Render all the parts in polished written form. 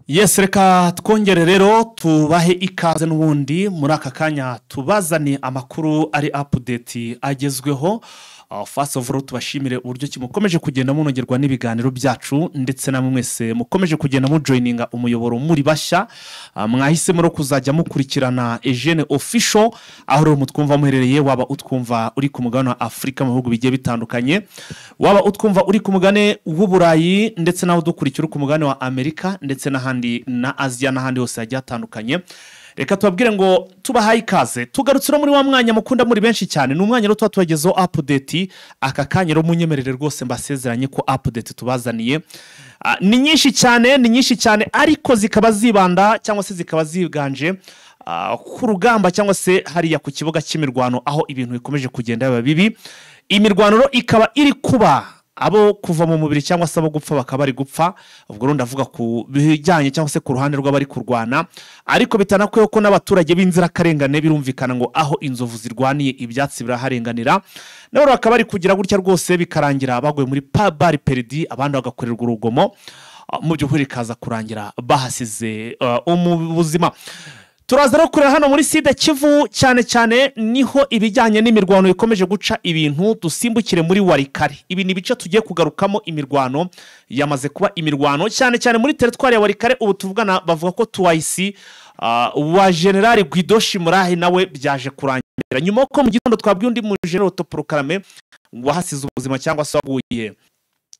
Yes, reka twongere rero tubahe ikaze n'ubundi muri aka kanya tubazane amakuru ari update agezweho. First of all, tubashimire uburyo ki mukomeje kugenda munogerwa n'ibiganiro byacu, ndetse namwe mwese mukomeje kugenda mujoininga umuyoboro muri bashya. Mwahisemo rero kuzajya mukurikirana Eugene Official, aho rero mutwumva muherereye, waba utwumva uri ku mugabane wa Afurika mu bihugu bigiye bitandukanye, waba utwumva uri ku mugabane w'Uburayi, ndetse nawe udukurikira uri ku mugabane wa Amerika, ndetse n'ahandi na Aziya n'ahandi hose hagiye hatandukanye. Reka tubabwire ngo tubahaye ikaze. Tugarutse no muri wa mwanya mukunda muri benshi cyane, ni umwanya rero tuba tubagezeho update. Aka kanya rero munyemerere rwose mbasezeranye ko update tubazaniye ni nyinshi cyane, ni nyinshi cyane, ariko zikaba zibanda cyangwa se zikaba ziganje ku rugamba cyangwa se hariya ku kibuga cy'imirwano, aho ibintu bikomeje kugenda biba bibi. Imirwano rero ikaba iri kuba, abo kuva mu mubiri cyangwa se abo gupfa bakaba bari gupfa. Ubwo rero ndavuga ku bijyanye cyangwa se ku ruhande rw'abari kurwana, ariko bitanakwiye ko n'abaturage b'inzirakarengane, birumvikana ngo aho inzovu zirwaniye ibyatsi biraharenganira, nabo bakaba bari kugira gutya rwose bikarangira baguye muri balle perdue, abandi bagakorerwa urugomo, mu by'ukuri bikaza kurangira bahasize ubuzima. Turaza no kureba hano muri Sud Kivu, cyane cyane niho ibijyanye n'imirwano ikomeje guca ibintu. Dusimbukire muri Walikale. Ibi ni ibice tugiye kugarukamo. Imirwano yamaze kuba imirwano cyane cyane muri teritwari ya Walikale. Ubu tuvugana bavuga ko tuwayisi wa General Guido Shimurahi nawe byaje kurangira, nyuma ko mu gitondo twabwiye undi mu general autoproclamé wahasize ubuzima cyangwa se waguye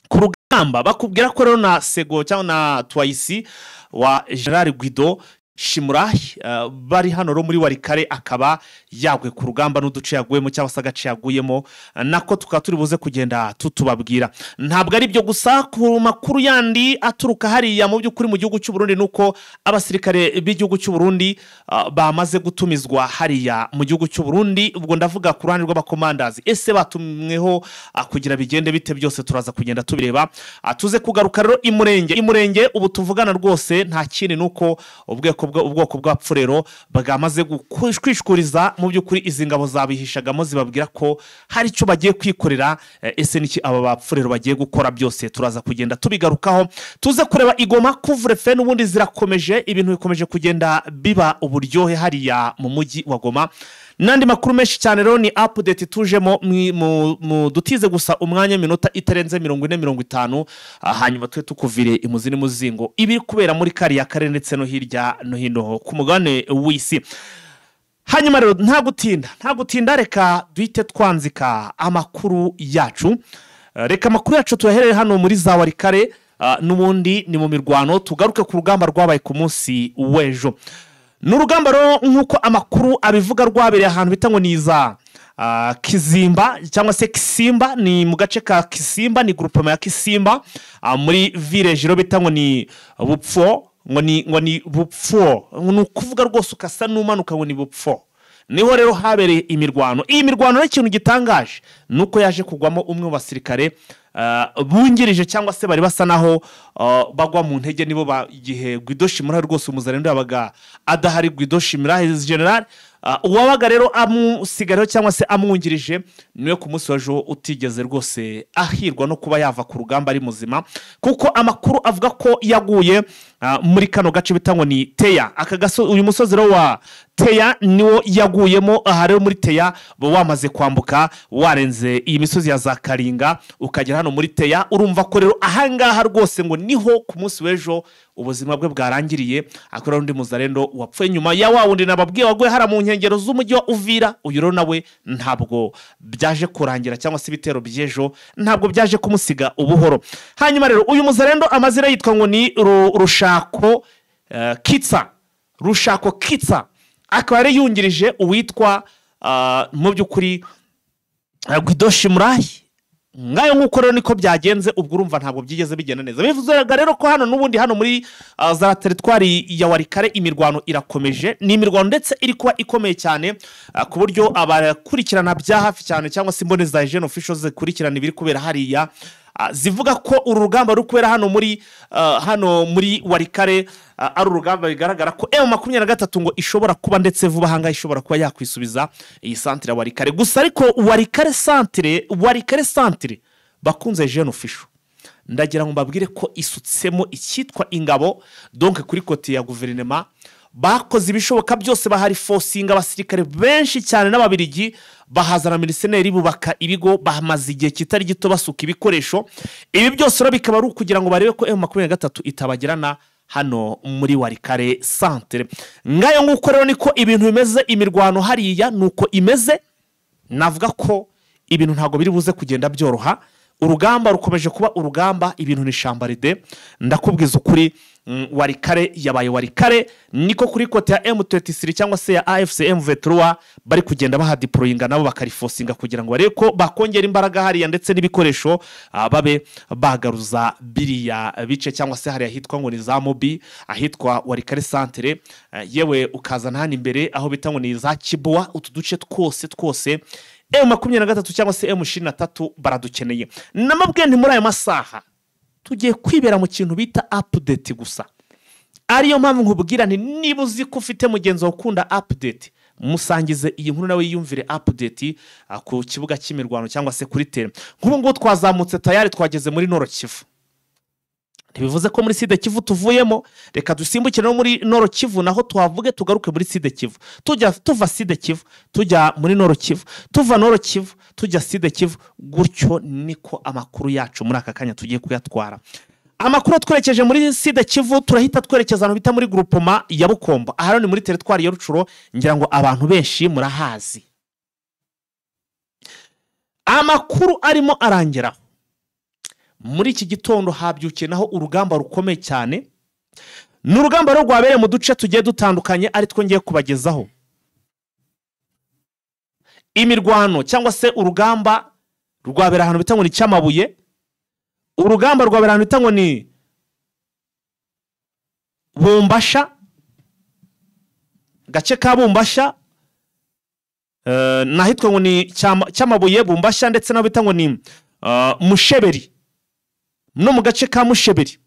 ku rugamba. Bakubwira ko rero na sego cyangwa na tuwayisi wa General Guido Shimurahi bari hano rero muri Walikale akaba yaguye ku rugamba, n'uduce yaguyemo cyangwa se agace yaguyemo nako tukaba turi buze kugenda tutubabwira. Ntabwo ari byo gusa. Ku makuru yandi aturuka hariya mu by'ukuri mu gihugu cy'u Burundi, nuko abasirikare b'igihugu cy'u Burundi bamaze gutumizwa hariya mu gihugu cy'u Burundi. Ubwo ndavuga ku ruhande rw'abakomandazi. Ese batumweho kugira bigende bite? Byose turaza kugenda tubireba. Tuze kugaruka rero Imurenge. Imurenge ubu tuvugana rwose nta kindi, nuko ubwoko bwa Pfurero bwamaze kwishkuriza mu by'ukuri izi ngabo zabihishagamo, zibabwira ko hari icyo bagiye kwikorera. Ese niki aba bapfurero bagiye gukora? Byose turaza kugenda tubigarukaho. Tuze kureba Igoma, couvre-feu n'ubundi zirakomeje, ibintu bikomeje kugenda biba uburyohe hariya mu mujyi wa Goma, n'andi makuru menshi cyane. Rero ni update tujemo, dutize gusa umwanya, minota itarenze 40, 50, hanyuma twe tukuvire imuzi n'umuzingo ibiri kubera muri kariya karere ndetse no hirya no hino ku mugabane w'isi. Hanyuma rero nta gutinda, reka duhite twanzika amakuru yacu. Reka amakuru yacu tuyaherere hano muri za Walikale. N'ubundi ni mu mirwano. Tugaruke ku rugamba rwabaye ku munsi w'ejo. Ni urugamba rero nk'uko amakuru abivuga rwabereye ahantu bita ngo ni za Kizimba cyangwa se Kisimba, ni mu gace ka Kisimba, ni groupement ya Kisimba, muri village rero bita ngo ni Bupfo, ngo ni Bupfo. Ni ukuvuga rwose ukasa n'umanuka ngo ni Bupfo, niho rero habereye imirwano. Iyi mirwano rero, ikintu gitangaje ni uko yaje kugwamo umwe mu basirikare bungirije cyangwa se bari basa naho bagwa mu ntege, nibo igihe Guido Shimura rwose umuzarendo yabaga adahari, Guido Shimura general, uwabaga rero amusigariho cyangwa se amwungirije, niwe ku munsi w'ejo utigeze rwose ahirwa no kuba yava ku rugamba ari muzima, kuko amakuru avuga ko yaguye muri kano gace bita ngo ni Teya. Aka uyu musozi rero wa Teya niwo yaguyemo. Aha rero muri Teya uba wamaze kwambuka, warenze iyi misozi ya za Karinga, ukagera hano muri Teya. Urumva ko rero ahangaha rwose ngo niho ku munsi w'ejo ubuzima bwe bwarangiriye. Akora undi muzarendo wapfuye nyuma ya wa wundi nababwiye waguye hara mu nkengero z'umujyi wa Uvira. Uyu rero nawe ntabwo byaje kurangira, cyangwa se ibitero by'ejo ntabwo byaje kumusiga ubuhoro. Hanyuma rero uyu muzarendo amazina yitwa ngo ni Rushako Kitsa, Rushako Kitsa, akaba yari yungirije uwitwa mu by'ukuri Guido Shimurahi. Ngayo nk'uko rero niko byagenze. Ubwo urumva ntabwo byigeze bigenda neza. Bivuze rero ko hano n'ubundi hano muri za teritwari ya Walikale imirwano irakomeje. Ni imirwano ndetse iri kuba ikomeye cyane, ku buryo abakurikirana bya hafi cyane cyangwa se imboni za Eugene Official zikurikirana ibiri kubera hariya, zivuga ko uru rugamba ruri kubera hano muri Walikale ari urugamba bigaragara ko M23 ngo ishobora kuba, ndetse vuba ahangaha ishobora kuba yakwisubiza iyi santire ya Walikale gusa. Ariko Walikale centre, Walikale centre, bakunze Eugene Official, Ndagira ngo mbabwire ko isutsemo icyitwa ingabo, donc kuri côté ya guverinoma bakoze ibishoboka byose, bahari forcinga abasirikare benshi cyane n'Ababirigi, bahazana mercenaires, bubaka ibigo, bamaze igihe kitari gito basuka ibikoresho. Ibi byose rero bikaba ari ukugira ngo barebe ko M23 itabagerana hano muri Walikale centre. Ngayo nguko rero niko ibintu bimeze, imirwano hariya nuko imeze. Navuga ko ibintu ntabwo biri buze kugenda byoroha, urugamba rukomeje kuba urugamba, ibintu ni shambaride. Ndakubwiza ukuri, Walikale yabaye Walikale. Niko kuri côté ya M23 cyangwa se ya AFC M23 bari kugenda bahadeployinga, nabo bakariforcinga kugira ngo barebe ko bakongera imbaraga hariya ndetse n'ibikoresho, babe bagaruza biriya bice cyangwa se hariya hitwa ngo ni za Mobi, ahitwa Walikale centre, yewe ukazana hano imbere aho bita ngo ni za Kibuwa. Utu duce twose twose M23 cyangwa se M23 baradukeneye. Namabwiye nti muri aya masaha tugiye kwibera mu kintu bita update gusa, ariyo mpamvu nkubwira nti niba uzi ko ufite mugenzi wawe ukunda update, musangize iyi nkuru nawe yiyumvire update ku kibuga cy'imirwano cyangwa se kuri terrain. Nk'ubu ngubu twazamutse tayari twageze muri Nord Kivu, ntibivuze ko muri Sud Kivu tuvuyemo. Reka dusimbukire no muri Nord Kivu naho tuhavuge, tugaruke muri Sud Kivu, tujya tuva Sud Kivu tujya muri Nord Kivu, tuva Nord Kivu tujya Sud Kivu, gutyo niko amakuru yacu muri aka kanya tugiye kuyatwara. Amakuru twerekeje muri Sud Kivu, turahita twerekeza ahantu bita muri groupement ya Bukombo, aha ni muri territoire ya Rutshuru, ngira ngo abantu benshi murahazi. Amakuru arimo arangeraho muri iki gitondo, habyukiye naho urugamba rukomeye cyane. Ni urugamba rero rwabereye mu duce tugiye dutandukanye, ari two ngiye kubagezaho. Imirwano cyangwa se urugamba rwabera ahantu bita ngo ni Cyamabuye, urugamba rwabera ahantu bita ngo ni Bumbasha, gace ka Bumbasha, n'ahitwa ngo ni Cyamabuye, Bumbasha, ndetse n'aho bita ngo ni Musheberi, no mu gace ka Musheberi.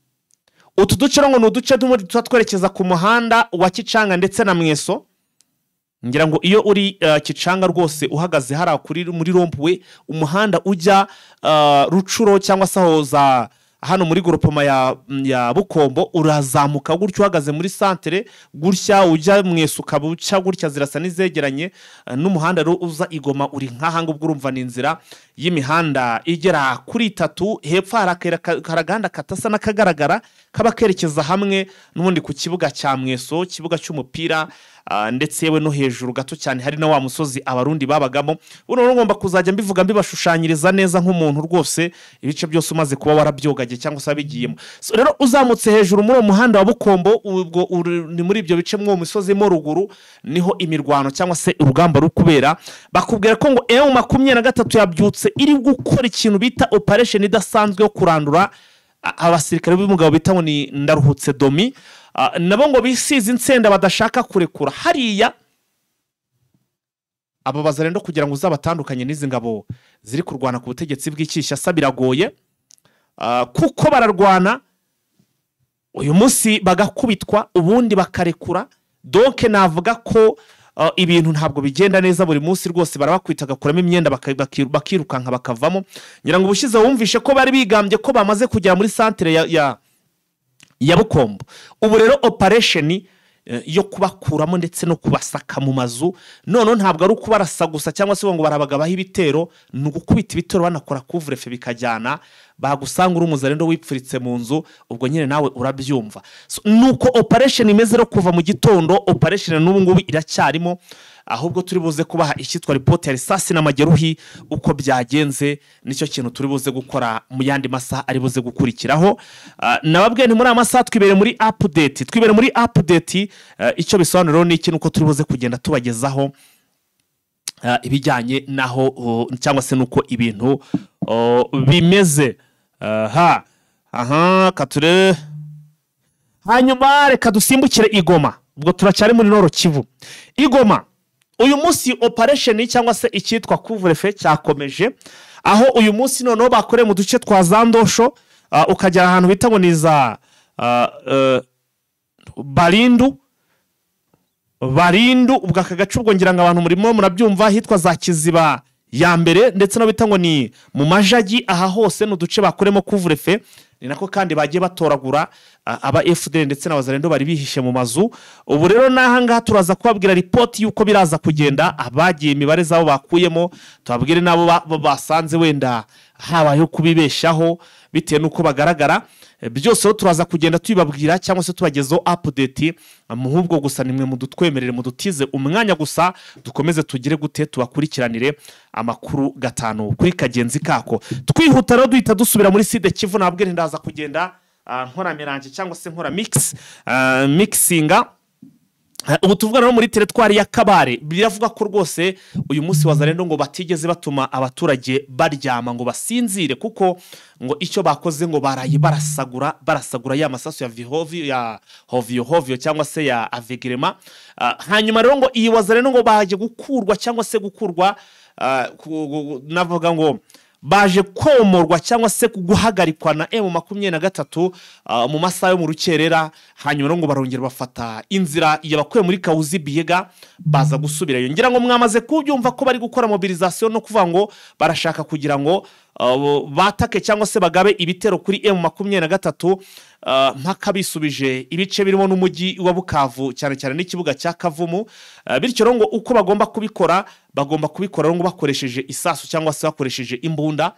Utu duce rero ngo ni uduce tuba twerekeza ku muhanda wa Kicanga ndetse na Mweso. Ngira ngo iyo uri Kicanga rwose uhagaze hariya kuri muri rond-point, umuhanda ujya Rutshuru cyangwa se aho za hano muri groupement ya Bukombo, urazamuka gutyo uhagaze muri centre gutya ujya Mweso, ukaba uca gutya, zirasa n'izegeranye n'umuhanda rero uza Igoma uri nk'aha ngubwo. Urumva ni inzira y'imihanda igera kuri itatu. Hepfo hari akayira hari agahanda katasa n'akagaragara kaba kerekeza hamwe n'ubundi ku kibuga cya Mweso, ikibuga cy'umupira, ndetse yewe no hejuru gato cyane hari na wa musozi Abarundi babagamo. Buno rero ngomba kuzajya mbivuga mbibashushanyiriza neza nk'umuntu rwose ibice byose umaze kuba warabyogagiye cyangwa se wabigiyemo. So, rero uzamutse hejuru muri uwo muhanda wa Bukombo, ubwo ni muri ibyo bice mw'uwo musozi mo ruguru niho imirwano cyangwa se urugamba ruri kubera. Bakubwira ko ngo M23 yabyutse iri gukora ikintu bita operation idasanzwe yo kurandura abasirikare b'umugabo bita ngo ni Ndaruhutse Domi, nabo ngo bisize insenda badashaka kurekura hariya. Aba bazarendo kugira ngo uzabatandukanye n'izi ngabo ziri kurwana ku butegetsi bw'Ikinshasa biragoye, kuko bararwana uyu munsi bagakubitwa ubundi bakarekura. Donc navuga ko ibintu ntabwo bigenda neza buri munsi rwose, barabakwita bagakuramo imyenda bakirukanka bakavamo. Ngira ngo ubushize wumvishe ko bari bigambye ko bamaze kugera muri centre ya Bukombo. Ubu rero operation yo kubakuramo ndetse no kubasaka mu mazu, none ntabwo ari ukubarasa gusa cyangwa se ngo barabagabaho ibitero, ni ugukubita ibitero banakora couvre-feu bikajyana, bagusanga uri umuzarendo wipfuritse mu nzu, ubwo nyine nawe urabyumva. So, nuko operation imeze rero kuva mu gitondo, operation n'ubu ngubu iracyarimo, ahubwo turi buze kubaha icyitwa report ya risasi n'amageruhi uko byagenze, nicyo kintu turi buze gukora mu yandi masaha ari buze gukurikiraho. Nababwiye nti muri aya masaha twibere muri update, twibere muri update. Icyo bisobanura ni iki? Nuko turi buze kugenda tubagezaho ibijyanye naho cyangwa se nuko ibintu bimeze. Aha aha kature, hanyuma reka dusimbukire Igoma, ubwo turacyari muri Nord Kivu. Igoma uyu munsi operation cyangwa se icyitwa couvre-feu cyakomeje, aho uyu munsi noneho bakoreye mu duce twa Zandosho, ukagera ahantu bita ngo ni za Barindu, Barindu. Ubwo aka gace ubwo ngira ngo abantu murimo murabyumva, hitwa za Kiziba ya mbere ndetse no bita ngo ni mu Majagi. Aha hose ni uduce bakoremo couvre-feu. Ni nako kandi bagiye batoragura aba FDL ndetse n'abazarendo bari bihishe mu mazu. Ubu rero n'aha ngaha turaza kubabwira ripoti y'uko biraza kugenda, abagiye imibare zabo bakuyemo, tubabwire n'abo basanze wenda habayeho kubibeshaho bitewe n'uko bagaragara. Byose rero turaza kugenda tubibabwira cyangwa se tubagezaho update. Muhubwo gusa nimwe mudutwemerere, mudutize umwanya gusa dukomeze tugire gute tubakurikiranire amakuru gatanu kuri kagenzi kako. Twihuta rero duhita dusubira muri Sud Kivu, nabwire ndaza kugenda nkora mélange cyangwa se nkora mix, mixinga. Ubu tuvuga rero muri teritwari ya Kabare biravuga ko rwose uyu munsi wazarendo ngo batigeze batuma abaturage baryama ngo basinzire, kuko ngo icyo bakoze ngo baraye barasagura ya masasu ya vihovi ya hovyo hovyo cyangwa se ya avegrema. Hanyuma rero ngo iyi wazarendo ngo baje gukurwa cyangwa se gukurwa, navuga ngo baje komorwa cyangwa se guhagarikwa na M23 mu masaha yo mu rukerera. Hanyuma ngo barongera bafata inzira yabakuye muri Kauzi Biega baza gusubirayo. Ngira ngo mwamaze kubyumva ko bari gukora mobilisation no kuvuga ngo barashaka kugira ngo batake cyangwa se bagabe ibitero kuri M23 mpaka bisubije ibice birimo n'umujyi wa Bukavu cyane cyane n'ikibuga cya Kavumu. Bityo rero ngo uko bagomba kubikora, bagomba kubikora ngo bakoresheje isasu cyangwa se bakoresheje imbunda.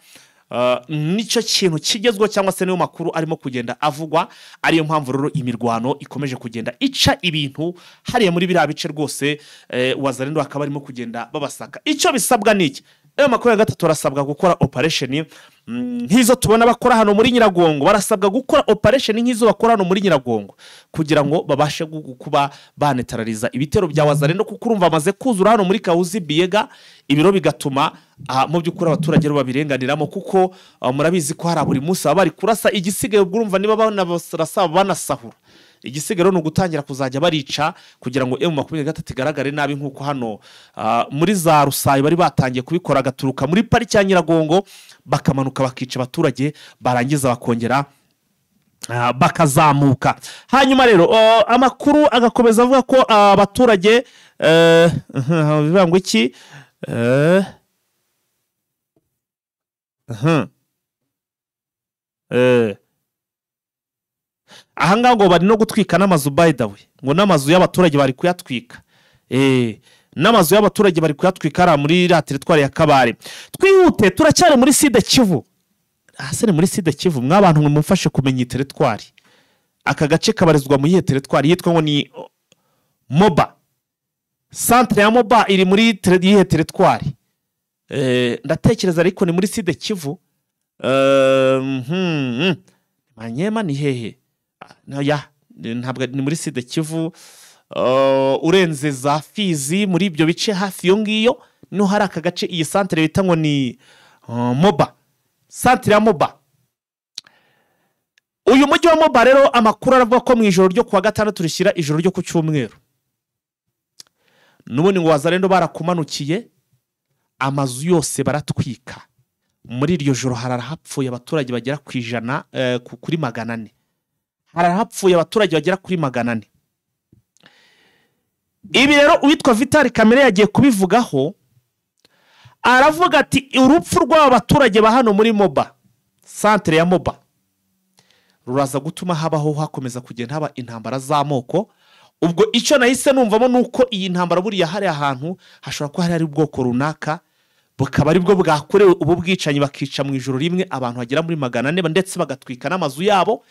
Nicyo kintu kigezweho cyangwa se niyo makuru arimo kugenda avugwa, ariyo mpamvu rero imirwano ikomeje kugenda ica ibintu hariya muri biriya bice rwose. Wazarendo akaba arimo kugenda babasaka. Icyo bisabwa niki? M23 barasabwa gukora operation nk'izo tubona bakora hano muri Nyiragongo, barasabwa gukora operation nk'izo bakora hano muri Nyiragongo kugira ngo babashe kuba banetarariza ibitero bya wazarendo, kuko urumva bamaze kuzura hano muri Kauzi Biega, ibiro bigatuma mu by'ukuri abaturage babirenganiramo, kuko murabizi ko hari buri munsi bari kurasa igisigaye. Urumva niba banasaba banasahura, igisigaye ni ugutangira kuzajya barica kugira ngo M23 igaragare nabi, nkuko hano muri za Rusayi bari batangiye kubikora, gaturuka muri pariki ya Nyiragongo bakamanuka bakica abaturage, barangiza bakongera bakazamuka. Hanyuma rero amakuru agakomeza avuga ko abaturage bivuga ngo iki ahangaha ngo bari no gutwika n'amazu, by the way, ngo n'amazu y'abaturage bari kuyatwika, n'amazu y'abaturage bari kuyatwika ari muri iriya teritwari ya Kabare. Twihute, turacyari muri Sud Kivu. Hasi ni muri Sud Kivu, mwabantu mwe mumfashe kumenya teritwari. Aka gace kabarizwa mu iyihe teritwari? Yitwa ngo ni Moba. Centre ya Moba iri muri iyihe teritwari? Ndatekereza ariko ni muri Sud Kivu. Manyema ni hehe? Ya, ntabwo ni muri Sud Kivu. Urenze za Fizi muri ibyo bice hafi yo ngiyo no hari aka gace, iyi centre bita ngo ni Moba, centre ya Moba. Uyu mujyi wa Moba rero amakuru aravuga ko mu ijoro ryo kuwa gatandatu rishyira ijoro ryo ku cyumweru, n'ubundi ngo wazarendo barakumanukiye amazu yose baratwika. Muri iryo joro hararahapfuye abaturage bagera ku 100, kuri 400. Hararahapfuye abaturage bagera kuri 400. Ibi rero uwitwa Vital Kamerhe yagiye kubivugaho, aravuga ati urupfu rw'aba baturage ba hano muri Moba, centre ya Moba, ruraza gutuma habaho hakomeza kugenda haba intambara z'amoko. Ubwo icyo nahise numvamo nuko iyi ntambara buriya hari ahantu hashobora kuba hari ubwoko runaka bukaba aribwo bwakorewe ubu bwicanyi, bakica mu ijoro rimwe abantu bagera muri 400 ndetse bagatwika n'amazu yabo.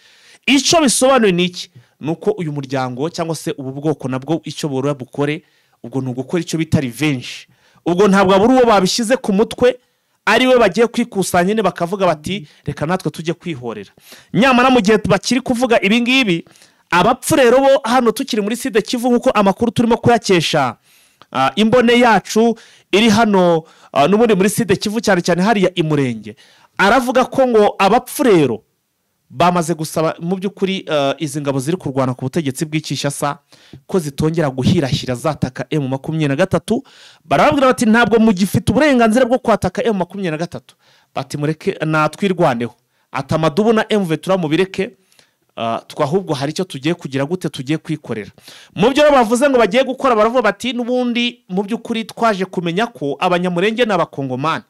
Icyo bisobanuye ni iki? Nuko uyu muryango cyangwa se ubu bwoko nabwo icyo borora bukore, ubwo ni ugukora icyo bita revenge. Ubwo ntabwo aburi uwo babishyize ku mutwe ariwe bagiye kwikusanya nyine bakavuga bati reka natwe tujye kwihorera. Nyamara mu gihe bakiri kuvuga ibi ngibi, abapfu rero bo hano tukiri muri Sud Kivu, nkuko amakuru turimo kuyakesha imbone yacu iri hano n'ubundi muri Sud Kivu cyane cyane hariya imurenge, aravuga ko ngo abapfu rero bamaze gusaba mu by'ukuri izi ngabo ziri kurwana ku butegetsi bw'Ikishasa ko zitongera guhirahira zataka M23. Barababwira bati ntabwo mugifite uburenganzira bwo kwataka M23, bati mureke natwirwaneho, atamadubu na M23 mubireke, twahubwo hari icyo tugiye kugira gute, tugiye kwikorera. Mu byo bavuze ngo bagiye gukora, baravuga bati n'ubundi mu by'ukuri twaje kumenya ko abanyamurenge n'abakongomani,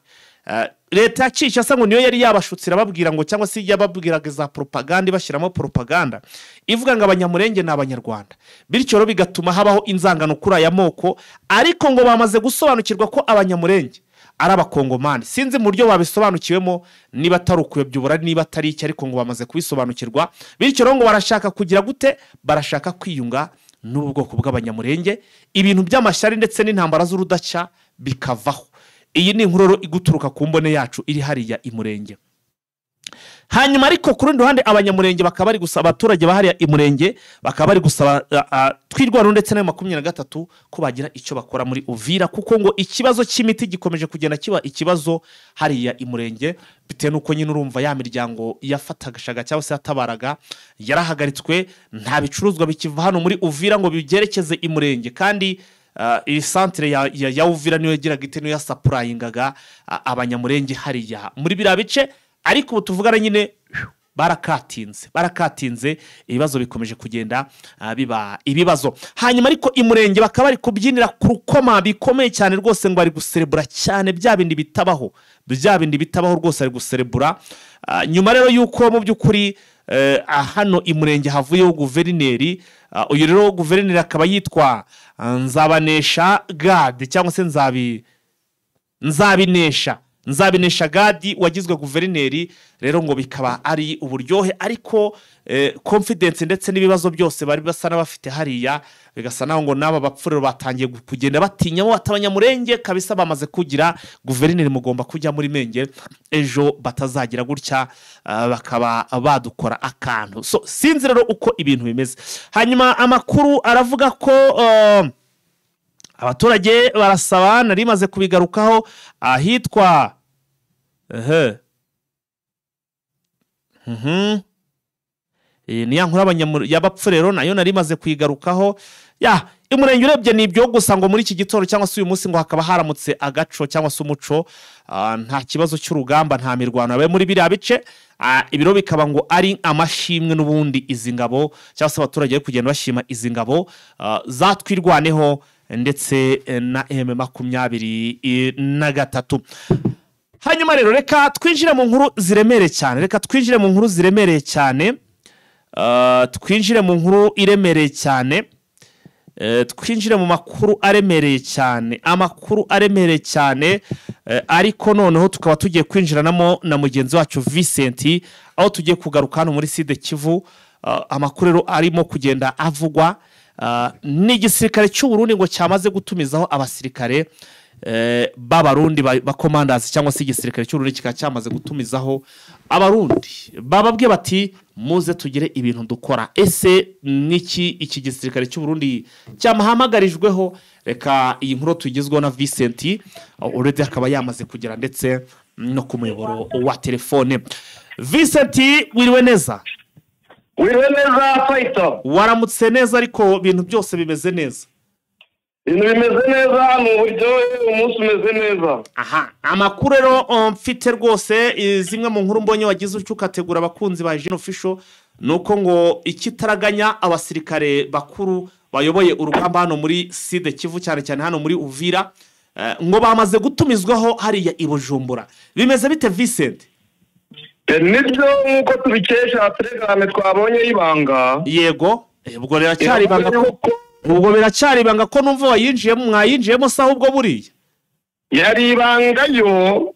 Leta ya Kinshasa ngo niyo yari yabashutse irababwira ngo, cyangwa se yababwiraga za propaganda, bashyiramo propaganda ivuga ngo Abanyamurenge ni Abanyarwanda, bityo rero bigatuma habaho inzangano kuri aya moko. Ariko ngo bamaze gusobanukirwa ko Abanyamurenge ari Abakongomani. Sinzi mu buryo babisobanukiwemo, niba atari ukuyobya uburari, niba atari iki, ariko ngo bamaze kubisobanukirwa. Bityo rero ngo barashaka kugira gute? Barashaka kwiyunga n'ubu bwoko bw'Abanyamurenge, ibintu by'amashyari ndetse n'intambara z'urudaca bikavaho. Iyi ni inkuru rero iguturuka ku mbone yacu iri hariya i Murenge. Hanyuma ariko ku rundi ruhande, Abanyamurenge bakaba bari gusaba, abaturage bahariya i Murenge bakaba bari gusaba Twirwaneho ndetse na 23 ko bagira icyo bakora muri Uvira, kuko ngo ikibazo cy'imiti gikomeje kugenda kiba ikibazo hariya i Murenge, bitewe n'uko nyine urumva ya miryango yafatashaga cyangwa se yatabaraga yarahagaritswe, nta bicuruzwa bikiva hano muri Uvira ngo byerekeze i Murenge. Kandi iyi centre ya Uvira niyo yagiraga ite, niyo yasupplyingaga Abanyamurenge hariya muri biriya bice. Ariko ubu tuvugana nyine barakatinze, barakatinze, ibibazo bikomeje kugenda biba ibibazo. Hanyuma ariko i Murenge bakaba bari kubyinira ku rukoma bikomeye cyane rwose, ngo bari guserebura cyane bya bindi bitabaho, bya bindi bitabaho rwose bari guserebura. Nyuma rero y'uko mu by'ukuri hano i Murenge havuyeho guverineri, uyu rero guverineri akaba yitwa Nzabanesha Gadi, cyangwa se Nzabinesha Gadi wagizwe guverineri. Rero ngo bikaba ari uburyohe, ariko confidence ndetse n'ibibazo byose bari basa n'abafite hariya bigasa naho ngo n'aba bapfurero batangiye kugenda batinyamo, bati Abanyamurenge kabisa bamaze kugira guverineri, mugomba kujya muri menge, ejo batazagira gutya bakaba badukora akantu. So sinzi rero uko ibintu bimeze. Hanyuma amakuru aravuga ko abaturage barasaba, nari maze kubigarukaho, ahitwa ehe ni ya nkuru y'abapfurero nayo nari maze kuyigarukaho. Ya Umurenge urebye ni ibyo gusa. Ngo muri iki gitondo cyangwa se uyu munsi ngo hakaba haramutse agaco cyangwa se umuco, nta kibazo cy'urugamba, nta mirwano yabaye muri biriya bice. Ibiro bikaba ngo ari amashimwe n'ubundi izi ngabo, cyangwa se abaturage bari kugenda bashima izi ngabo zatwirwaneho ndetse na M23. Hanyuma rero reka twinjire mu nkuru ziremereye cyane, reka twinjire mu nkuru ziremereye cyane, twinjire mu nkuru iremereye cyane, twinjire mu makuru aremereye cyane, amakuru aremereye cyane. Ariko noneho tukaba tugiye kwinjiranamo na mugenzi wacu Vincent, aho tugiye kugaruka hano muri Sud Kivu. Amakuru rero arimo kugenda avugwa n'igisirikare cy'u Burundi ngo cyamaze gutumizaho abasirikare b'Abarundi bakomandazi, cyangwa se igisirikare cy'u Burundi kikaba cyamaze gutumizaho Abarundi, bababwiye bati muze tugire ibintu dukora. Ese niki iki gisirikare cy'u Burundi cyamahamagarijweho? Reka iyi nkuru tugezweho na Vincent, already akaba yamaze kugera ndetse no ku muyoboro wa telefone. Vincent, wiriwe neza? Wiriwe neza, fayita. Waramutse neza, ariko ibintu byose bimeze neza? Ibintu bimeze neza, ni uburyohe, umunsi umeze neza. Aha amakuru rero mfite rwose, zimwe mu nkuru mbonye wagize utyo ukategura abakunzi ba Jeno Official, ni uko ngo ikitaraganya abasirikare bakuru bayoboye urugamba hano muri Sud Kivu, cyane cyane hano muri Uvira, ngo bamaze gutumizwaho hariya i Bujumbura. Bimeze bite, Vincent? Nibyo, nk'uko tubikesha Telegram twabonye y'ibanga. Yego, ubwo biracyari ibanga ko, ubwo biracyari ibanga ko numva wayinjiyemo, mwayinjiyemo se ahubwo buriya? Yari ibanga yo,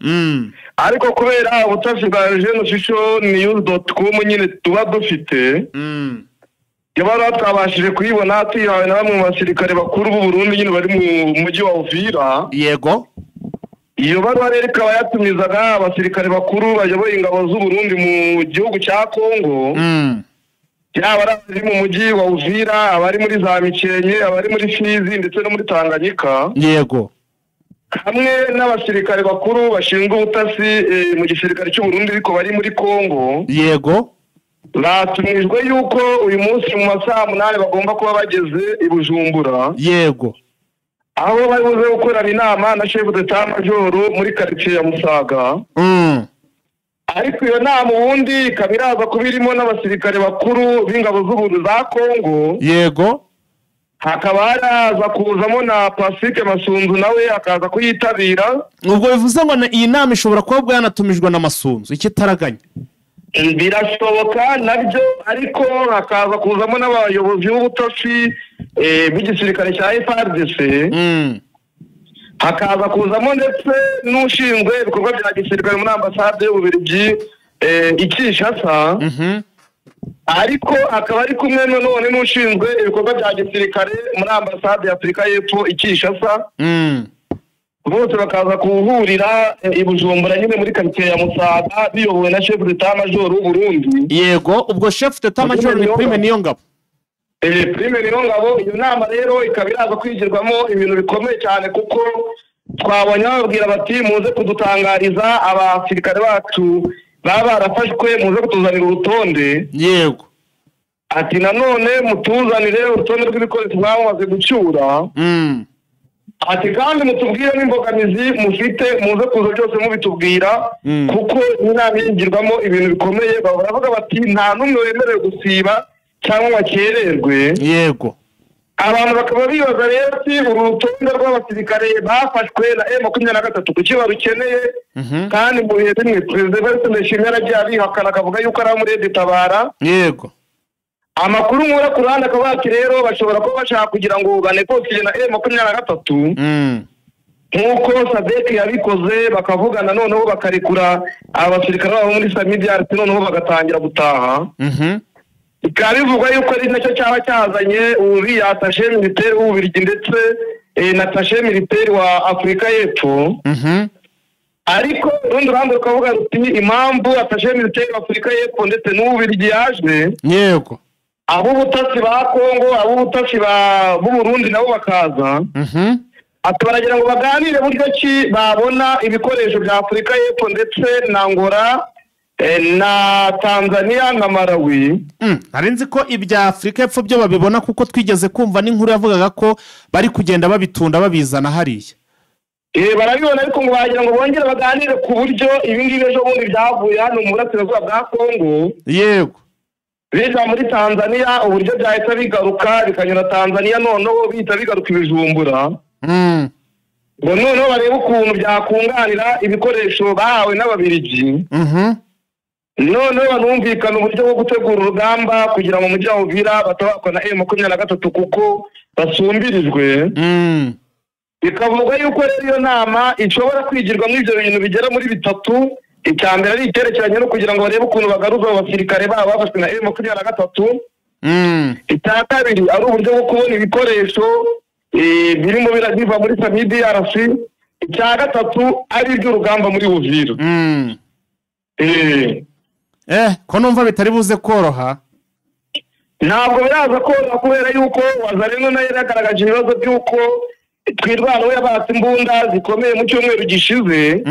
ariko kubera ubutasi bwa jenoshonews.com nyine tuba dufite, iyo bari batabashije kuyibona, tuyihawe na bamwe mu basirikare bakuru b'u Burundi nyine bari mu mujyi wa Uvira. Iyo baruwa rero ikaba yatumizaga abasirikare bakuru bayoboye ingabo z'u Burundi mu gihugu cya Kongo, yaba ari abari mu mujyi wa Uvira, abari muri za Mikenke, abari muri Fizi ndetse no muri Tanganyika, hamwe n'abasirikare bakuru bashinzwe ubutasi mu gisirikare cy'u Burundi ariko bari muri Kongo. Batumijwe yuko uyu munsi mu masaha 8 bagomba kuba bageze i Bujumbura, aho bari buze gukorana inama na chef d'état major muri quartier ya Musaga. Ariko iyo nama ubundi ikaba iraza kuba irimo n'abasirikare bakuru b'ingabo z'Uburundi za Kongo, Hakaba haraza kuzamo na Pacifique Masunzu, nawe akaza kuyitabira. Ubwo bivuze ngo iyi nama ishobora kuba bwanatumijwe na Masunzu ikitaraganya. Birashoboka nabyo, ariko hakaza kuzamo n'abayobozi b'ubutasi b'igisirikare cya FARDC. Hakaza kuzamo ndetse n'ushinzwe ibikorwa bya gisirikare muri ambasade y'Ububiligi i Kinshasa. Ariko akaba ari kumwe nanone n'ushinzwe ibikorwa bya gisirikare muri ambasade ya Afurika y'Epfo i Kinshasa. Bose bakaza kuhurira i Bujumbura nyine muri quartier ya Musaga, biyobowe na chef d'état major w'u Burundi. Yego, ubwo chef d'état major ni Prime Niyongabo. Prime Niyongabo. Iyo nama rero ikaba iraza kwigirwamo ibintu bikomeye cyane, kuko twabonye bababwira bati muze kudutangariza abasirikare bacu baba barafashwe, muze kutuzanira urutonde. Yego. Ati nanone mutuzanire urutonde rw'ibikoresho mwamaze gucyura. Ati kandi mutubwire n'imbogamizi mufite, muze kuza byose mubitubwira, kuko inama yigirwamo ibintu bikomeye. Baravuga bati nta n'umwe wemerewe gusiba cyangwa ngo akererwe. Yego. Abantu bakaba bibaza rero ati uru rutonde rw'abasirikare bafashwe na M23 kuki barukeneye? Kandi mu bihe bimwe Perezida Evariste Ndayishimiye yaragiye abihakana akavuga yuko ari abo muri Tabara. Yego. Amakuru nkura ku ruhande akaba ati rero bashobora kuba bashaka kugira ngo banegosiye na M23 nk'uko SADC yabikoze, bakavugana noneho bakarekura abasirikare babo muri SAMIDRC, noneho bagatangira gutaha. Bikaba bivugwa yuko ari nacyo cyaba cyazanye uriya attaché militaire w'Ububiligi ndetse na attaché militaire wa Afurika y'Epfo. Ariko urundi ruhande rukavuga ruti impamvu attaché militaire wa Afurika y'Epfo ndetse n'Ububiligi yaje, yego, ab'ubutasi ba Kongo, ab'ubutasi b'u Burundi nabo bakaza, ati baragira ngo baganire buryo ki babona ibikoresho bya Afurika y'Epfo ndetse na Angola na Tanzania na Malawi. Nari nzi ko ibya Afurika y'Epfo byo babibona, kuko twigeze kumva n'inkuru yavugaga ko bari kugenda babitunda babizana hariya. Barabibona, ariko ngo bagira ngo bongere baganire ku buryo ibi ngibi ejo bundi byavuye hano mu burasirazuba bwa Kongo, yego, biza muri Tanzania, uburyo byahita bigaruka bikanyura Tanzania, noneho bihita bigaruka i Bujumbura. Ngo noneho barebe ukuntu byakunganira ibikoresho bahawe n'Ababiligi. Noneho banumvikana uburyo bwo gutegura urugamba kugira ngo mujyi wa Uvira batabakwa na M23 kuko basumbirijwe. Bikavuga yuko rero iyo nama ishobora kwigirwamo ibyo bintu bigera muri bitatu. Icya mbere ari icyerekeranye no kugira ngo barebe ukuntu bagaruza abasirikare babo bafashwe na M23. Icya kabiri ari uburyo bwo kubona ibikoresho birimo biva muri SAMIDRC. Icya gatatu ari iby'urugamba muri Uvira. Ko numva bitari buze koroha. Ntabwo biraza koroha, kubera yuko Wazalendo nayo yaragaragaje ibibazo by'uko Twirwaneho yabatse imbunda zikomeye mu cyumweru gishize.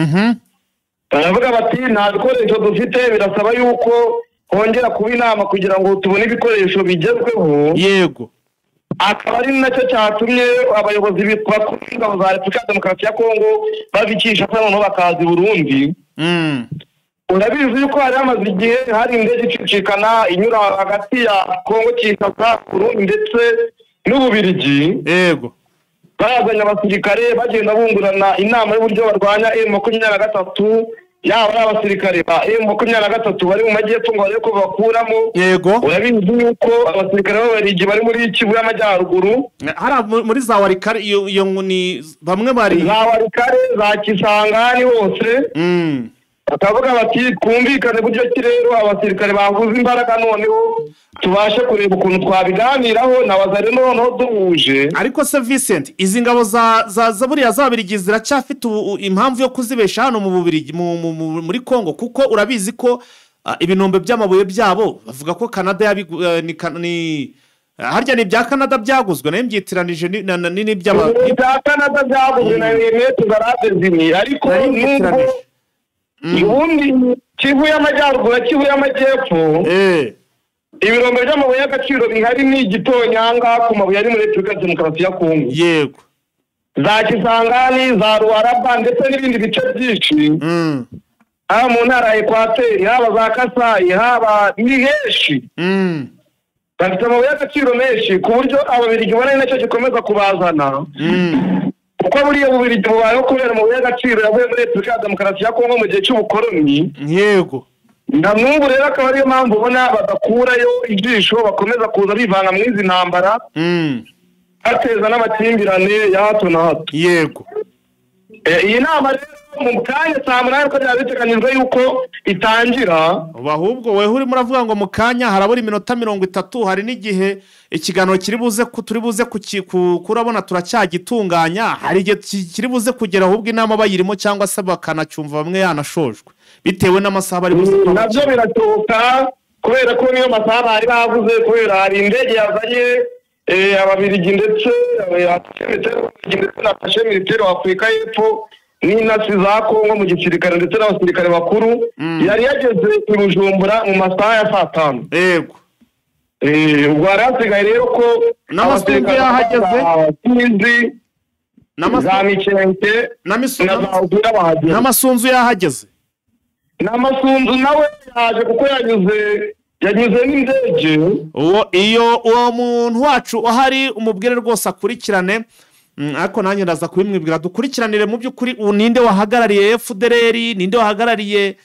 Baravuga bati nta bikoresho dufite, birasaba yuko hongera kuba inama kugira ngo tubone ibikoresho bigezweho. Yego. Akaba ari nacyo cyatumye abayobozi bakuru b'ingabo za Repubulika ya Demokarasi ya Kongo bavikisha noneho bakaza i Burundi. Urabizi yuko hari hamaze igihe hari indege icicikana inyura hagati ya Kongo Kinshasa, Burundi ndetse n'Ububiligi. Yego. Bazanye abasirikare bagenda bungurana inama y'uburyo barwanya M23, yaba ari abasirikare ba M23 bari mu majyepfo ngo barebe ko bakuramo. Yego. Urabizi yuko abasirikare b'Ababiligi bari muri Kivu y'Amajyaruguru, hari muri za Warikare, iyo ni bamwe bari za Warikare, za Kisangani hose. Bakavuga bati twumvikane buryo ki rero abasirikare bahuza imbaraga, noneho tubashe kureba ukuntu twabiganiraho na Wazalendo noneho duhuje. Ariko se Vincent, izi ngabo za buriya z'Ababiligi ziracyafite impamvu yo kuzibesha hano mu Bubiligi, muri Kongo, kuko urabizi ko ibinombe by'amabuye byabo bavuga ko Canada ni harya ni ibya Canada byaguzwe, nayo mbyitiranije n'ibya Canada byaguzwe na Emirates Arabes Unis. Ariko nubwo ubundi Kivu y'Amajyaruguru na Kivu y'Amajyepfo, ibirombe by'amabuye y'agaciro bihari ni igitonyanga ku mabuye ari muri Repubulika ya Demokarasi ya Kongo. Yego. Za Kisangani, za Ruaraba ndetse n'ibindi bice byinshi, haba mu ntara ya Ekwateri, haba za Kasayi, haba ni henshi. Bafite amabuye y'agaciro menshi ku buryo Ababirigi ubona ari nacyo gikomeza kubazana, kuko buriya Bubirigi bubayeho kubera amabuye y'agaciro yavuye muri Repubulika ya Demokarasi ya Kongo mu gihe cy'ubukoloni. Yego. Na n'ubu rero akaba ariyo mpamvu ubona badakurayo ijisho, bakomeza kuza bivanga muri izi ntambara, bateza n'amakimbirane ya hato na hato. Yego. Iyi nama rero mu kanya saa 8 ko byari biteganyijwe yuko itangira. Ubu ahubwo weho urimo uravuga ngo mu kanya harabura iminota 30, hari n'igihe ikiganiro kiri buze turi buze kurabona turacyagitunganya, hari igihe kiri buze kugera ahubwo inama bayirimo cyangwa se bakanacyumva bamwe yanashojwe bitewe n'amasaha bari buze. Nabyo birashoboka kubera ko niyo masaha bari bavuze, kubera hari indege yazanye Ababirigi ndetse na attaché militaire wa Afurika y'Epfo n'intasi za Kongo mu gisirikare ndetse n'abasirikare bakuru, yari yageze i Bujumbura mu masaha ya saa 5. Yego. Ubwo hari hasigaye rero ko n'amasunzu yahageze, za Mikenke na za Uvira bahageze. N'amasunzu yahageze. N'amasunzu nawe yaje kuko yanyuze n'indege. Iyo uwo muntu wacu uhari umubwire rwose akurikirane, ariko nanjye ndaza kubimwibwira, dukurikiranire mu by'ukuri ninde wahagarariye FDLR, ninde wahagarariye,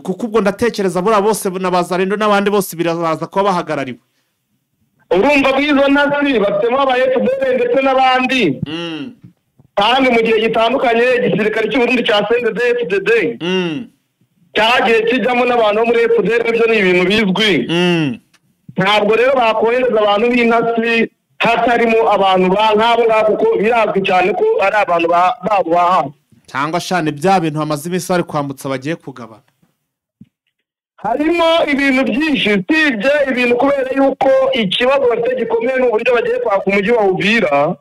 kuko ubwo ndatekereza buriya bose na Bazarendo n'abandi bose biraza kuba bahagarariwe. Urumva bw'izo ntasi bafitemo aba FDLR ndetse n'abandi, kandi mu gihe gitandukanye igisirikare cy'u Burundi cya CNDD-FDD cyagiye kijyamo n'abantu bo muri FDLR, ibyo ni ibintu bizwi. Ntabwo rero bakohereza abantu b'intasi hatarimo abantu nk'abo ngabo, kuko birazwi cyane ko ari abantu babo bahawe. Cyangwa shane bya bintu bamaze iminsi bari kwambutsa bagiye kugabana. Harimo ibintu byinshi usibye ibintu, kubera yuko ikibazo bafite gikomeye ni uburyo bagiye kwaka umujyi wa Uvira,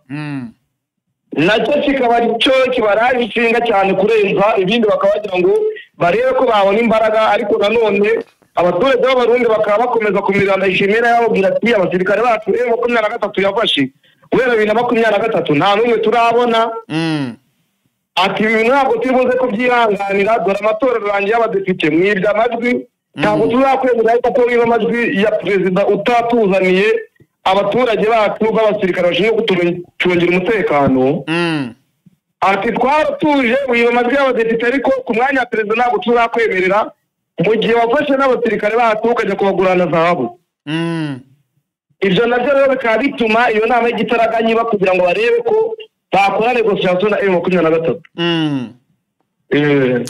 nacyo kikaba cyo kibaraje ishinga cyane kurenza ibindi, bakaba bagira ngo barebe ko babona imbaraga. Ariko nanone abaturage b'Abarundi bakaba bakomeza kumirana ishimira yababwira ati abasirikare bacu M23 yafashe guhera 2023 nta n'umwe turabona. Ati ibi ntabwo turi buze kubyihanganira, dore amatora arangiye y'abadepite mwibye amajwi, ntabwo tuzakwemera ko wiba amajwi ya perezida utatuzaniye abaturage bacu b'abasirikare bashinzwe kutucungira umutekano. Ati twaratuje wiba amajwi y'abadepite, ariko ku mwanya wa perezida ntabwo tuzakwemerera mu gihe wafashe n'abasirikare bacu ukajya kubagurana zahabu. Ibyo nabyo rero bikaba bituma iyo nama y'igitaraganya iba kugira ngo barebe ko bakora negociation na M23.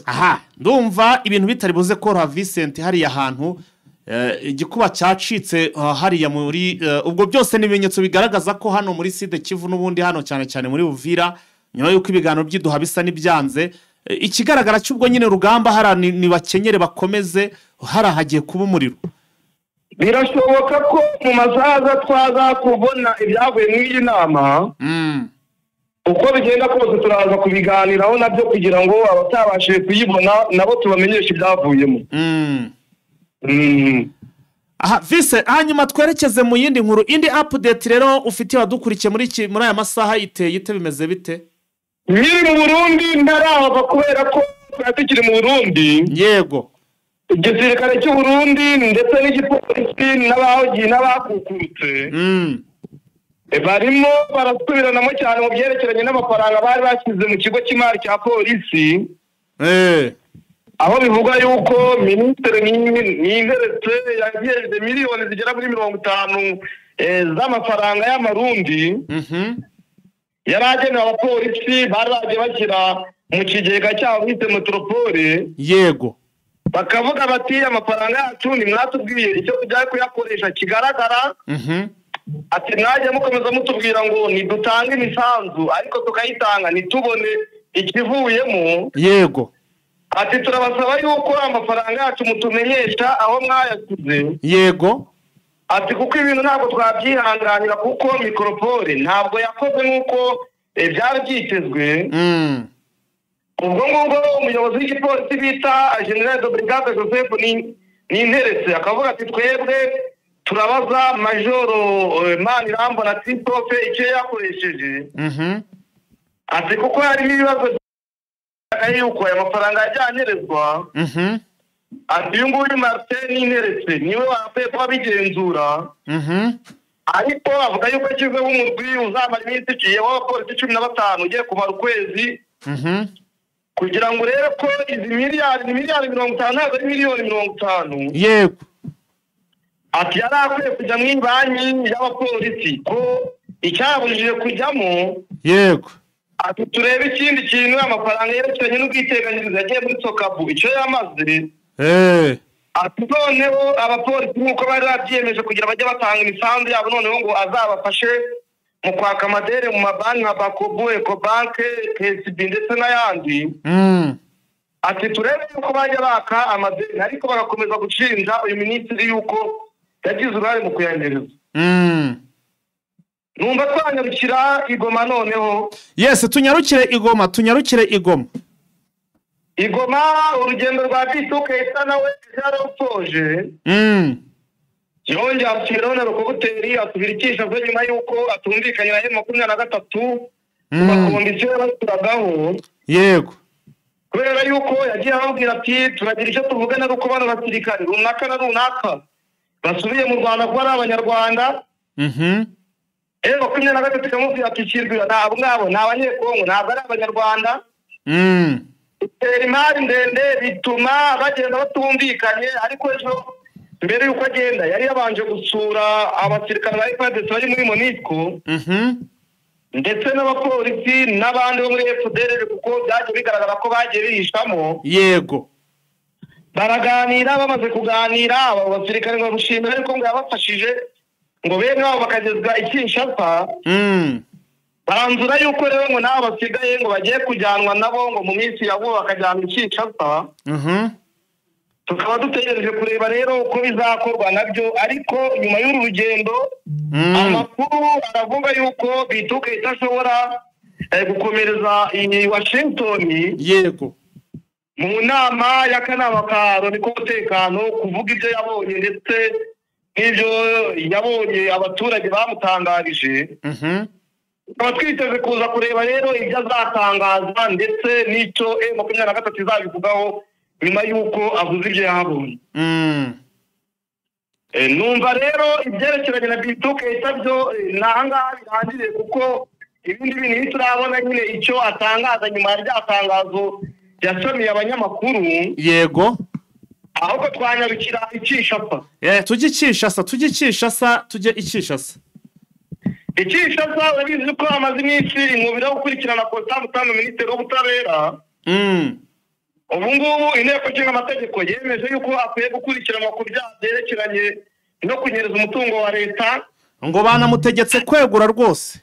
Aha ndumva ibintu bitari buze koroha Vincent hariya hantu, igikuba cyacitse hariya muri ubwo byose ni ibimenyetso bigaragaza ko hano muri Sud Kivu n'ubundi hano cyane cyane muri Uvira, nyuma y'uko ibiganiro by'iduha bisa n'ibyanze, ikigaragara cy'ubwo nyine rugamba hara ni bakenyere bakomeze, harahagiye kuba umuriro. Birashoboka ko mu masaha twaza kubona ibyavuye muri iyi nama. Uko bigenda kose turaza kubiganiraho nabyo kugira ngo abatabashije kuyibona nabo tubamenyeshe ibyavuyemo. Aha Vise, hanyuma twerekeze mu yindi nkuru, indi update rero ufitiye abadukurikiye muri aya masaha iteye ite, bimeze bite? Nkiri mu Burundi ntarava kubera ko tukiri mu Burundi. Yego. Igisirikare cy'u Burundi ndetse n'igipolisi n'abahogiye n'abakukurutse barimo barasubiranamo cyane mu byerekeranye n'amafaranga bari bashyize mu kigo cy'imari cya polisi. Aho bivugwa yuko minisitiri Ninteretse yagejeje miliyoni zigera kuri 50 z'amafaranga y'amarundi yari agenewe abapolisi bari bagiye bashyira mu kigega cyabo bise metropole. Yego. Bakavuga bati amafaranga yacu ni mwatubwiye icyo tujya kuyakoresha kigaragara. Ati mwajya mukomeza mutubwira ngo nidutange imisanzu ariko tukayitanga nitubone ikivuyemo. Yego. Ati turabasaba yuko amafaranga yacu mutumenyesha aho mwayasize. Yego. Ati kuko ibintu ntabwo twabyihanganira, kuko micropole ntabwo yakoze nk'uko byari byitezwe. Ubwo ngubwo umuyobozi w'igipolisi bita General de Brigade Joseph Ninteretse akavuga ati twebwe turabaza Majoro Manirambona Christophe icyo yakoresheje. Ati kuko harimo ibibazo yuko aya mafaranga yajyanyerezwa. Ati uyu nguyu Martin Nteretse niwe wakwiye kuba abigenzura. Ariko avuga yuko ashyizeho umurwi uzamara iminsi iciye w'abapolisi 15 ugiye kumara ukwezi, kugira ngo urebe ko izi miliyari ni miliyari 50, ntabwo ari miliyoni 50. Yego. Ati yari akwiye kujya mu banki y'abapolisi ko icyabujije kujyamo. Yego. Ati turebe ikindi kintu, amafaranga yerekeranye n'ubwiteganyirize yagiye muri Sokabu icyo yamaze. Ati noneho abapolisi nk'uko bari babyiyemeje kugira bajye batanga imisanzu yabo, noneho ngo azabafashe mu kwaka amadere mu mabanki nka Bakobu, Ecobank, KCB ndetse n'ayandi. Ati turebe yuko bajya baka amadeni, ariko bagakomeza gushinja uyu minisitiri yuko yagize uruhare mu kuyanyereza. Numva twanyarukira i Goma noneho. Yes, tunyarukire i Goma, tunyarukire i Goma. I Goma urugendo rwa Bintou Keita nawe yarusoje. Yongeye asubiraho na Rukobuteri, asubira i Kinshasa nyuma y'uko atumvikanye na M23 ku ma conditions yabashyiragaho. Yego. Kubera yuko yagiye ababwira ati turagira icyo tuvugana ari uko bano basirikare runaka na runaka basubiye mu Rwanda kuba ari Abanyarwanda. M23 ikamubwira ati kirwira ntabwo ngabo ni Abanyekongo, ntabwo ari Abanyarwanda. Itera imari ndende bituma bagenda batumvikanye. Ariko ejo mbere y'uko agenda yari yabanje gusura abasirikare ba FARDC bari muri MONUSCO, ndetse n'abapolisi n'abandi bo muri FDLR, kuko byagiye bigaragara ko bagiye bihishamo. Yego. Baraganira, bamaze kuganira abo basirikare ngo bamushimire ariko ngo yabafashije ngo bene wabo bakagezwa i Kinshasa. Baranzura yuko rero ngo nabo basigaye ngo bagiye kujyanwa nabo ngo mu minsi ya vuba bakajyanwa i Kinshasa. Tukaba dutegereje kureba rero uko bizakorwa nabyo. Ariko nyuma y'uru rugendo amakuru aravuga yuko Bintou Keita ashobora gukomereza i Washington. Yego. Mu nama y'akanama ka Loni k'umutekano kuvuga ibyo yabonye ndetse n'ibyo yabonye abaturage bamutangarije. Tukaba twiteze kuza kureba rero ibyo azatangaza ndetse n'icyo M23 izabivugaho nyuma y'uko avuze ibyo yahabonye. Numva rero ibyerekeranye na Bintou Keita byo ni ahangaha birangiriye, kuko ibindi bintu ntiturabona nyine icyo atangaza nyuma ya rya tangazo yasomeye abanyamakuru. Yego. Ahubwo twanyarukira i Kinshasa. Tujye i Kinshasa, tujye i Kinshasa, tujye i Kinshasa. I Kinshasa urabizi ko hamaze iminsi inkubiri yo gukurikirana Constant Mutamba, minisitiri w'ubutabera. Ubu ngubu inteko ishinga amategeko yemeje yuko akwiye gukurikiranwa ku byaha byerekeranye no kunyereza umutungo wa leta. Ngo banamutegetse kwegura rwose.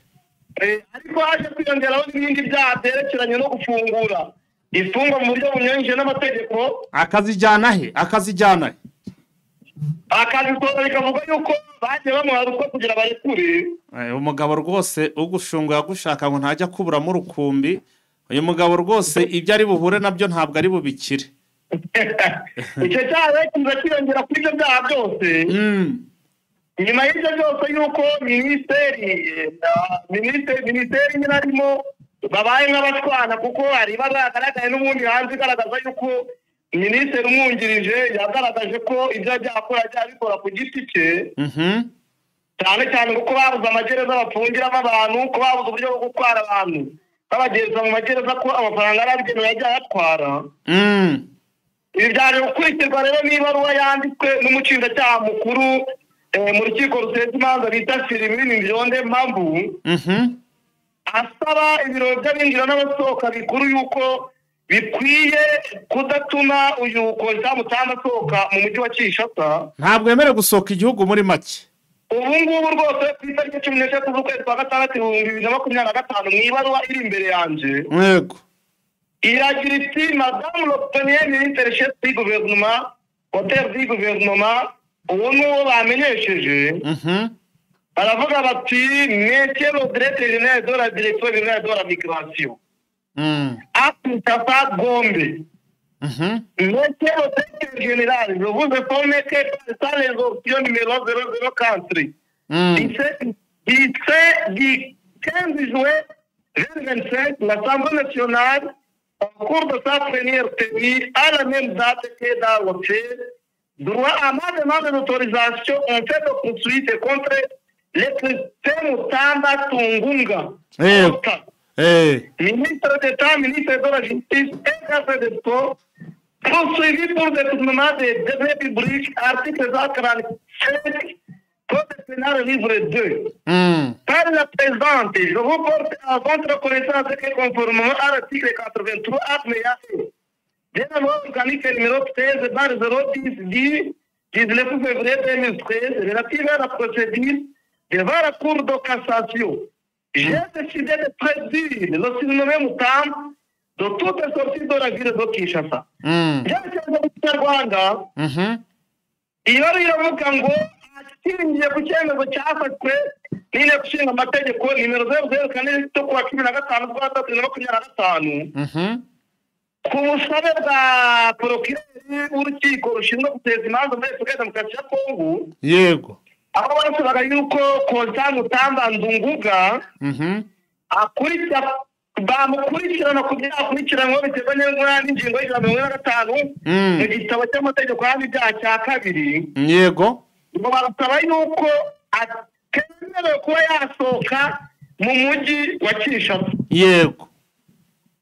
Ariko haje kwiyongeraho n'ibindi byaha byerekeranye no gufungura ifungwa mu buryo bunyuranyije n'amategeko. Akazijyana he? Akazijyana he? Akabikora bikavuga yuko bagiye bamuha ruswa kugira barekure. Umugabo rwose ugushunga yagushaka ngo ntajya kuburamo urukumbi. Uyu mugabo rwose ibyo ari buhure nabyo ntabwo ari bubikire. Icyo cyaha kiza kwiyongera kuri ibyo byaha byose. Nyuma y'ibyo byose yuko minisiteri nyine arimo babaye nk'abatwana, kuko hari bagaragaye n'ubundi hanze igaragaza yuko minisitiri umwungirije yagaragaje ko ibyo ajya akora ajya abikora ku giti cye. Cyane cyane kuko babuze amagereza bafungiramo abantu, ko babuze uburyo bwo gutwara abantu babageza mu magereza, ko amafaranga arabigenewe yajya ayatwara. Ibi byaje gukurikirwa rero n'ibaruwa yanditswe n'umushinjacyaha mukuru mu rukiko rusesa imanza bita Filimini Mbyonde Mpamvu, asaba ibiro by'abinjira n'abasohoka bikuru yuko bikwiye kudatuma uyu Constant Mutamba asohoka mu mujyi wa Kinshasa. Ntabwo yemerewe gusohoka igihugu muri make. Ubu ngubu rwose ku itariki 13 z'ukwezi kwa gatandatu 2025, mu ibaruwa iri imbere yanjye. Yego. Iragira iti Madame le Premier ministre chef du gouvernement, auteur du gouvernement, uwo nguwo bamenyesheje. Baravuga bati Monsieur le directeur général de la direction générale de la migration. À Kinshasa Gombe. Monsieur le directeur général, je vous informe que par les options numéro 004, 17 du 15 juin 2025, l'Assemblée nationale Au cours de sa première tenue, à la même date que dans le fait, droit à ma demande d'autorisation en fait de poursuite contre le Christin Mutamba Tungunga, ministre d'État, ministre de la Justice et garde des Sceaux, poursuivi pour détournement des deniers publics, article 145, Code pénal livre 2. Par la présente, je vous porte à votre connaissance que conformément à l'article 83 alinéa de la loi organique numéro 13/010 du 19 février 2013 relative à la procédure devant la Cour de cassation, j'ai décidé de prédire le surnommé Mutamba de toute sortie de la ville de Kinshasa. Byanditse mu Kinyarwanda, iyo riravuga ngo ashingiye ku cyemezo cyafashwe n'inteko ishinga amategeko nimero 004 cyo kuwa 15 z'ukwa gatatu 2025, ku busabe bwa porokireri w'urukiko rushinzwe guteza imanza muri Repubulika ya Demokarasi ya Kongo, aho basabaga yuko Constant Mutamba Ndunguga bamukurikirana ku byaha akurikiranyweho biterwa n'ingingo y'145 mu gitabo cy'amategeko ahana ibyaha cya kabiri. Ngo barasaba yuko atemerewe kuba yasohoka mu mujyi wa Kinshasa.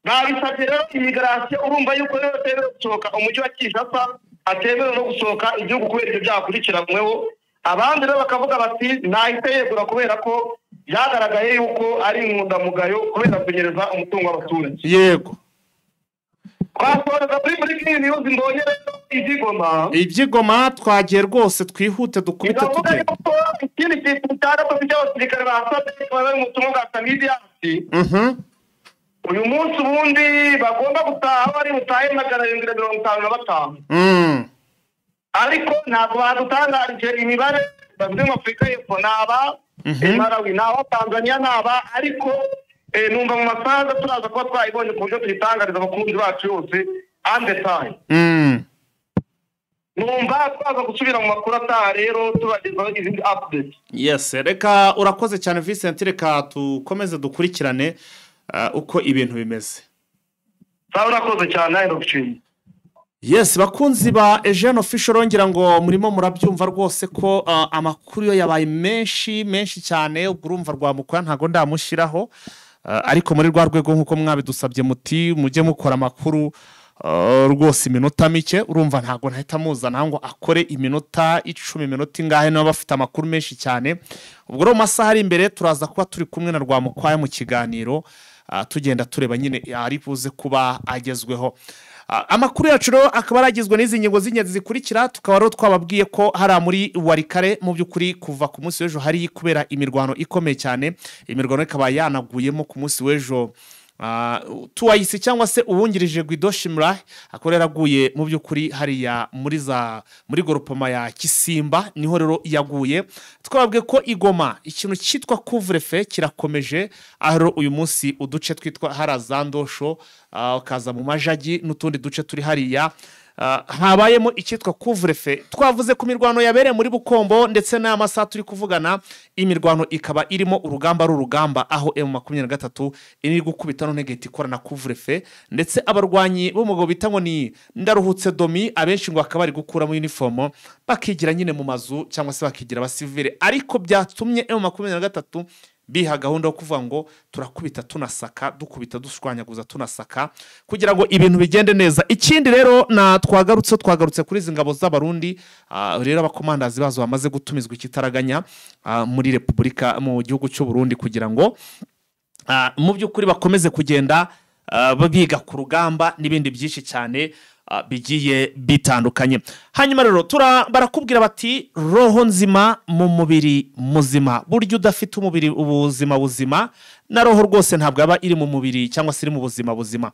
Babisabye rero immigration, urumva yuko rero atemerewe gusohoka umujyi wa Kinshasa, atemerewe no gusohoka igihugu kubera ibyo byaha akurikiranyweho. Abandi rero bakavuga bati ntahite yegura kubera ko byagaragaye yuko ari inkundamugayo kubera kunyereza umutungo w'abaturage. Twasohoza kuri breaking news mbonye rero iby'Igoma. Iby'Igoma twagiye rwose, twihute dukubite Biravuga tugende. yuko ikindi kintu cya gatatu cy'abasirikare ba SADC bari mu butumwa bwa SAMIDRC, uyu munsi ubundi bagomba gutaha bari butahe 755, ariko ntabwo badutangarije imibare bavuze ngo Afurika y'Epfo ni aba, Malawi ni aba, Tanzania ni aba, ariko numva mu masaha turaza kuba twayibonye ku buryo tuyitangariza abakunzi bacu yose en détail. Numva twaza gusubira mu makuru ataha rero tubagezaho izindi update. Yes, reka urakoze cyane Vincent, reka tukomeze dukurikirane uko ibintu bimeze. Sawa, urakoze cyane, nawe ndagushimiye. Yes, bakunzi ba Eugene Official, ngira ngo murimo murabyumva rwose ko amakuru yo yabaye menshi menshi cyane. Ubwo urumva Rwamukwaya ntago ndamushyiraho, ariko muri rwa rwego nk'uko mwabidusabye muti mujye mukora amakuru rwose iminota mike, urumva ntago nahita muzana ngo akore iminota 10, iminota ingahe, nabo bafite amakuru menshi cyane. Ubwo rero mu masaha ari imbere turaza kuba turi kumwe na Rwamukwaya mu kiganiro, tugenda tureba nyine ari buze kuba agezweho. Amakuru yacu rero akaba aragizwe n'izi ngingo z'ingenzi zikurikira. Tukaba rero twababwiye ko hari muri Walikale mu by'ukuri kuva ku munsi w'ejo hari kubera imirwano ikomeye cyane, imirwano ikaba yanaguyemo ku munsi w'ejo. Tuwayisi cyangwa se uwungirije Guido Shimra akaba yaraguye mu by'ukuri hariya muri groupement ya Kisimba, niho rero yaguye. Twababwiye ko Igoma ikintu cyitwa couvre-feu kirakomeje, aho rero uyu munsi uduce twitwa Harazandosho, ukaza mu Majagi n'utundi duce turi hariya, habayemo icyitwa couvre-feu. Twavuze ku mirwano yabereye muri Bukombo ndetse n'amasaha turi kuvugana, imirwano ikaba irimo urugamba ari urugamba, aho M23 iri gukubita none igahita ikora na couvre-feu, ndetse abarwanyi b'umugabo bita ngo ni Ndaruhutse Domi abenshi ngo bakaba bari gukuramo uniform bakigira nyine mu mazu cyangwa se bakigira abasivile, ariko byatumye M23 biha gahunda yo kuvuga ngo turakubita tunasaka, dukubita dushwanyaguza tunasaka kugira ngo ibintu bigende neza. Ikindi rero na twagarutse kuri izi ngabo z'Abarundi, rero abakomandazi bazo bamaze gutumizwa ikitaraganya, muri Repubulika mu gihugu cy'u Burundi kugira ngo mu by'ukuri bakomeze kugenda biga ku rugamba n'ibindi byinshi cyane bigiye bitandukanye. Hanyuma rero barakubwira bati roho nzima mu mubiri muzima. Burya udafite umubiri ubuzima buzima na roho rwose ntabwo aba iri mu mubiri cyangwa se iri mu buzima buzima.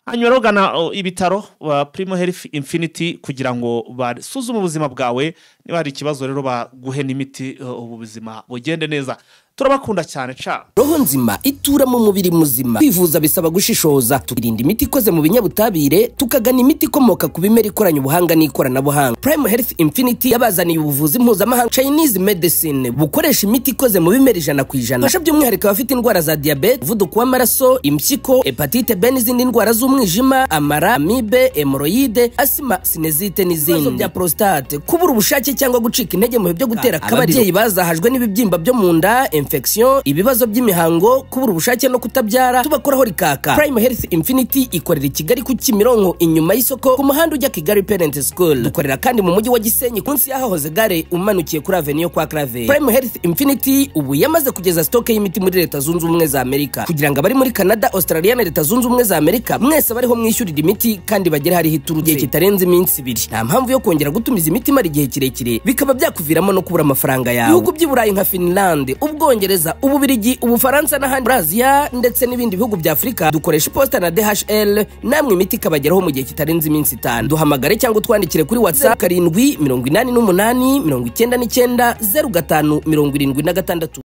Hanyuma rero gana ibitaro Primo Health Infinity kugira ngo basuzume ubuzima bwawe, niba hari ikibazo rero baguhe n'imiti, ubuzima bugende neza. Turabakunda cyane ca. Roho nzima itura mu mubiri muzima. Kwivuza bisaba gushishoza, tukirinda imiti ikoze mu binyabutabire, tukagana imiti ikomoka ku bimera ikoranye ubuhanga n'ikoranabuhanga. Prime Health Infinity yabazaniye ubuvuzi mpuzamahanga Chinese medicine, bukoresha imiti ikoze mu bimera 100%. Fasha by'umwihariko abafite indwara za diyabete, umuvuduko w'amaraso, impyiko, hepatite B n'izindi ndwara z'umwijima, amara, amibe, hemoroyide, asima, sinezite n'izindi. Ibibazo bya prostate, kubura ubushake cyangwa gucika intege mu bihe byo gutera akabariro, ababyeyi bazahajwe n'ibibyimba byo mu nda, infection, ibibazo by'imihango, kubura ubushake no kutabyara, tubakoraho rikaka. Prime Health Infinity ikorera i Kigali ku Kimironko, inyuma y'isoko, ku muhanda ujya Kigali Parent School. Dukorera kandi mu mujyi wa Gisenyi, munsi y'ahahoze gare, umanukiye kuri avenue yo kwa Claver. Prime Health Infinity ubu yamaze kugeza stock y'imiti muri Leta Zunze Ubumwe za Amerika, kugira ngo abari muri Canada, Australia na Leta Zunze Ubumwe za Amerika mwese bariho mwishyurira imiti kandi bagere hariho iturutse igihe kitarenze iminsi 2. Nta mpamvu yo kongera gutumiza imiti imara igihe kirekire, bikaba byakuviramo no kubura amafaranga yawe. Ibihugu by'i Burayi nka Finland, Ubwongereza, Ububirigi, Ubufaransa n'ahandi muri Aziya ndetse n'ibindi bihugu bya Afurika, dukoresha iposita na DHL, namwe imiti ikabageraho mu gihe kitarenze iminsi 5. Duhamagare cyangwa utwandikire kuri WhatsApp 7 88 99 05 76.